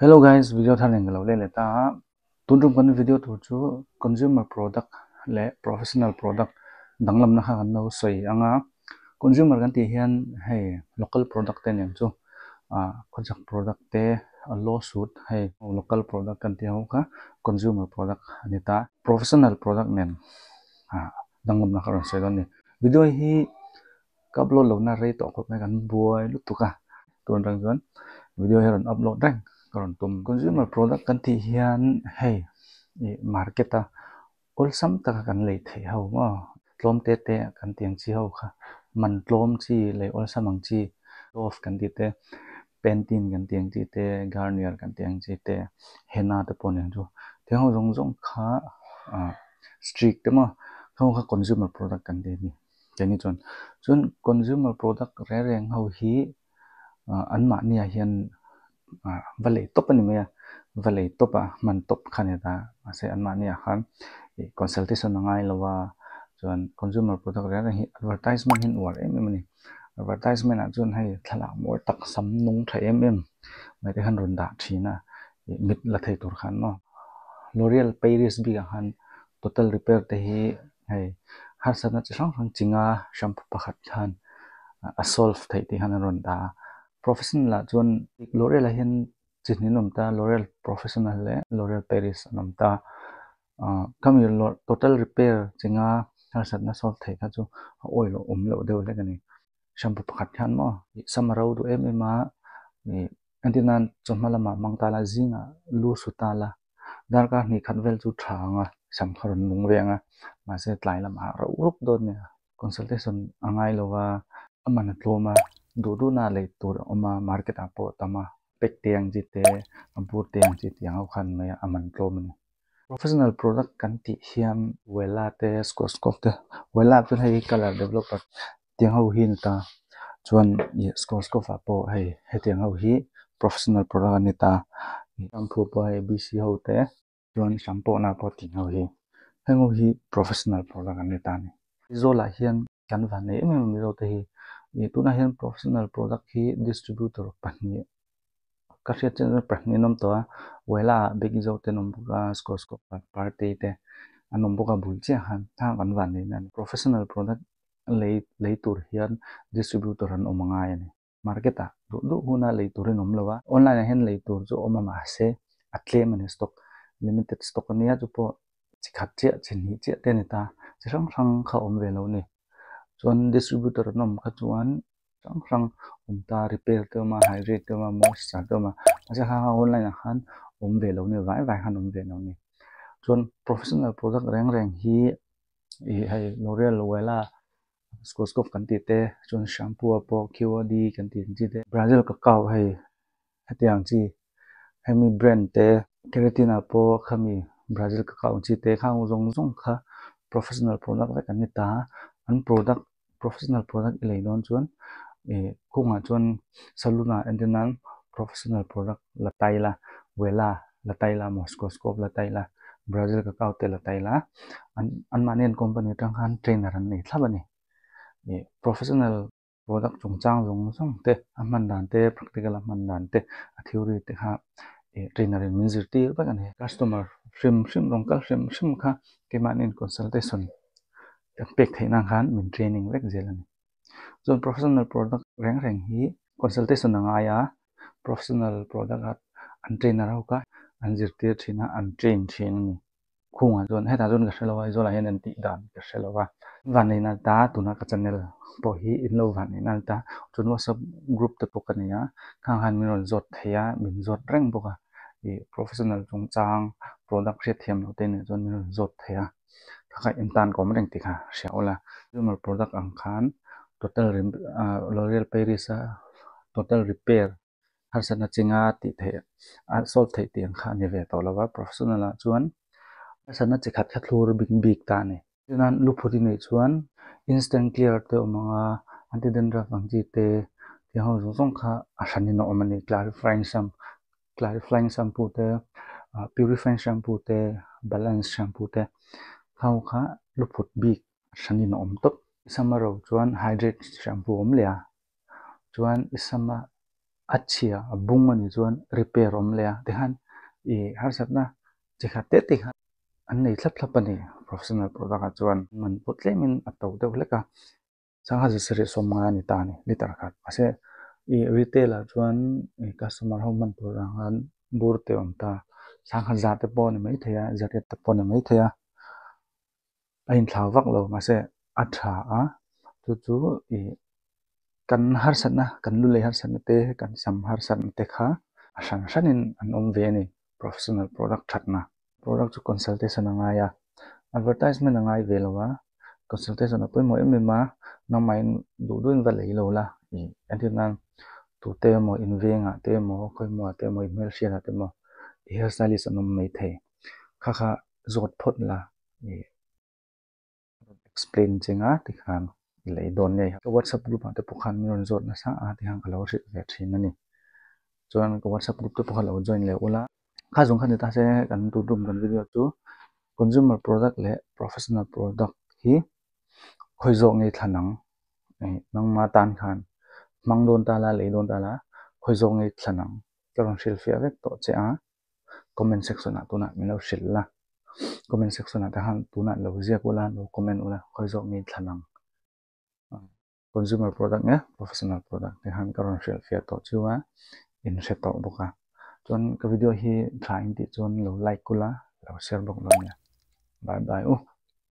Hello guys, video thar nen ka lo let leh ta a. Tun tum kan video tur chu consumer product leh professional product danglamna kha kan lo sawi ang a. Consumer kan tih hian hei local product te nen chu ah khawchhak product te a lawsuit hei local product kan tih ho kha consumer product a ni ta. Professional product nen ah danglamna kha rawn sawi dawn a ni. Video hi ka upload lohna rei tawh khawp mai kan buai lutuk a tun atang chuan video hi rawn upload reng ka rawn tum. Consumer product kan tih hian hei ih market a awlsam taka kan lei theih ho maw tlawm te te kan tih ang chi ho kha man tlawm chi lei awlsam ang chi dove kan tih te Pantene kan tih ang chi te Garnier kan tih ang chi te henna te pawh nen chu thil ho zawng zawng kha ah streak te maw ho kha consumer product kan tih a ni. Keini chuan chuan consumer product reng reng ho hi ah an mahni ah hian ah va lei tawp a ni mai a va lei tawp a hman tawp kha a ni ta mahse an mahni ah khan ih consultation a ngai lo a chuan consumer product reng reng hi advertisement hi an uar em em a ni advertisement ah chuan hei thlalak mawi tak sam nung tha em em mai te khan rawn dah thin a ih mit la thei tur khan maw L'Oreal Paris bik ah khan total repair te hi hei harsatna chi hrang hrang chinga shampoo pakhat khan a solve theih tih khan a rawn dah a professional ah chuan L'Oreal ah hian chi hnih an awm ta L'Oreal professional leh L'Oreal Paris an awm ta ah khami total repair chinga harsatna solve theih kha chu a oil a awm loh deuh hlek a ni shampoo pakhat khan maw sam a ro duh em em a ih entir nan chawhma lamah hmang ta la zingah lu su ta la. Darkar hnih khat vel chu tha ang a, sam kha rawn nung ve ang a, mahse tlai lamah rauh rup dawn nia. Consultation a ngai lo va, a man a tlawm a, duh duhna lei tur a awm a, market ah pawh a tam a, pack te ang chi te, a bur te ang chi tih ang ho khan mai a, a man tlawm a ni. Professional product kan tih hian Wella te, Schwarzkopf te, Wella chuan hei colour developer tiang ho hi a ni ta, chuan ih Schwarzkopf ah pawh hei hetiang ho hi professional product a ni ta, shampoo pawh hei B C ho te chuan shampoo na pawh tih ho hi heng ho hi professional product an ni ta a ni. Aizawl ah hian kan van nei em em a Mizo te hi ih tunah hian professional product hi distributor pahnih ka hriat chian chuan pahnih an awm tawh a Wella ah Big Zo te an awm bawk a Schwarzkopf ah Parte te an awm bawk a bul chiah khan thang kan van nei na a ni professional product. Lei lei tur hian distributor an awm a ngai a ni. Market ah duh duh huna lei turin awm lo a, online ah hian lei tur chu awm a mahse a tlem a ni stock limited stock a nia chu pawh chi khat chiah chi hnih chiah te a ni ta chi hrang hrang kha awm ve lo a ni. Chuan distributor an awm kha chuan hrang hrang awm ta repair te awm a hydrate te awm a moisture te awm a mahse kha kha online ah khan awm ve lo a ni vai vai khan awm ve lo a ni. Chuan professional product reng reng hi. Ih hei L'Oreal Wella Schwarzkopf kan tih te chuan shampoo ah pawh Q O D kan tih ang chi te Brazil cacao hei hetiang chi hemi brand te keratin ah pawh khami Brazil cacao ang chi te khang zawng zawng kha professional product vek an ni ta an product professional product i lei dawn chuan ih kungah chuan saloon ah entir nan professional product la tai la Wella la tai la maw Schwarzkopf la tai la Brazil cacao te la tai la an anmahni an company atang khan trainer an nei thlap a ni ih professional product chungchang zawng zawng te a hman dan te practical a hman dan te a theory te kha ih trainer in min zirtir vek a ni customer hrim hrim rawng kal hrim hrim kha keimahni in consultation. Kan pek theih nan khan min training vek zel a ni. Chuan professional product reng reng hi consultation a ngai a, professional product a an trainer ho kha an zirtir thin a, an train thin a ni. Khungah chuan hetah chuan ka hre lo a, Aizawlah hian an tih dan ka hre lo a. Vanneih nal ta tuna ka channel pawh hi in lo vanneih nal ta chuan whatsapp group te pawh ka nei a, khang khan min rawn zawt thei a, min zawt reng bawk a. Ih professional chungchang product hriatthiam loh te nen chuan min rawn zawt thei a. Kha en tan ka awm reng tih kha hria ula consumer product ang khan total L'Oreal Paris a total repair harsatna chinga tih theih a solve theih tih ang kha a ni ve tawh lo va professional ah chuan harsatna chi khat kha thlur bik bik ta a ni. Chuan luphut i neih chuan instant clear te awm ang a anti dandruff ang chi te tiang ho zawng zawng kha a hranin a awm a ni clarifying shampoo clarifying shampoo te purifying shampoo te balance shampoo te ho kha luphut bik hranin a awm tawp. I sam a ro chuan hydrate shampoo a awm leh a chuan i sama A chhia a bung a nih chuan repair awm leh a tikhan ih harsatna chi khat te te kha an nei thlap thlap a ni professional product ah chuan man pawh tlemin a to deuh hlek a sangha zu sarih sawmnga a ni ta a ni liter khat mahse ih retail ah chuan ih customer ho hman tur ang khan bur te a awm ta sangha za te pawh a ni maithei a zariat te pawh a ni maithei a a inthlau vak lo mahse a tha a chu chu ih kan harsatna kan lu lei harsatna te kan sam harsatna te kha a hran hranin an awm ve a ni professional product thatna product chu consultation a ngai a advertisement a ngai ve lo a consultation a pawimawh em em a nangmahin duh duhin va lei lo la ih entir nan tute emaw invengah te emaw khawimawh te emaw inhmelhriatah te emaw hair stylist an awm maithei kha kha zawt phawt la ih explain chenga tikhan i lei dawn ngei ka whatsapp group ah te pawh khan min rawn zawt nasa a tikhan ka lo hrilh ve thin a ni chuan ka whatsapp group te pawh kha lo join leh ula kha zawng kha ni ta se kan tun tum kan video chu consumer product leh professional product hi khawi zawk ngei thlan ang nangma tan khan hmang dawn ta la lei dawn ta la khawi zawk ngei thlan ang ka rawn hrilh fiah vek tawh che a comment section ah tunah min lo hrilh la comment section ah te khan tunah lo ziak ula lo comment ula khawi zawk ngei thlan ang consumer product nge professional product te khan ka rawn hrilh fiah tawh chu a in hre tawh bawk a chuan ka video hi tha in tih chuan lo like ula lo share bawk dawn nia bye bye u.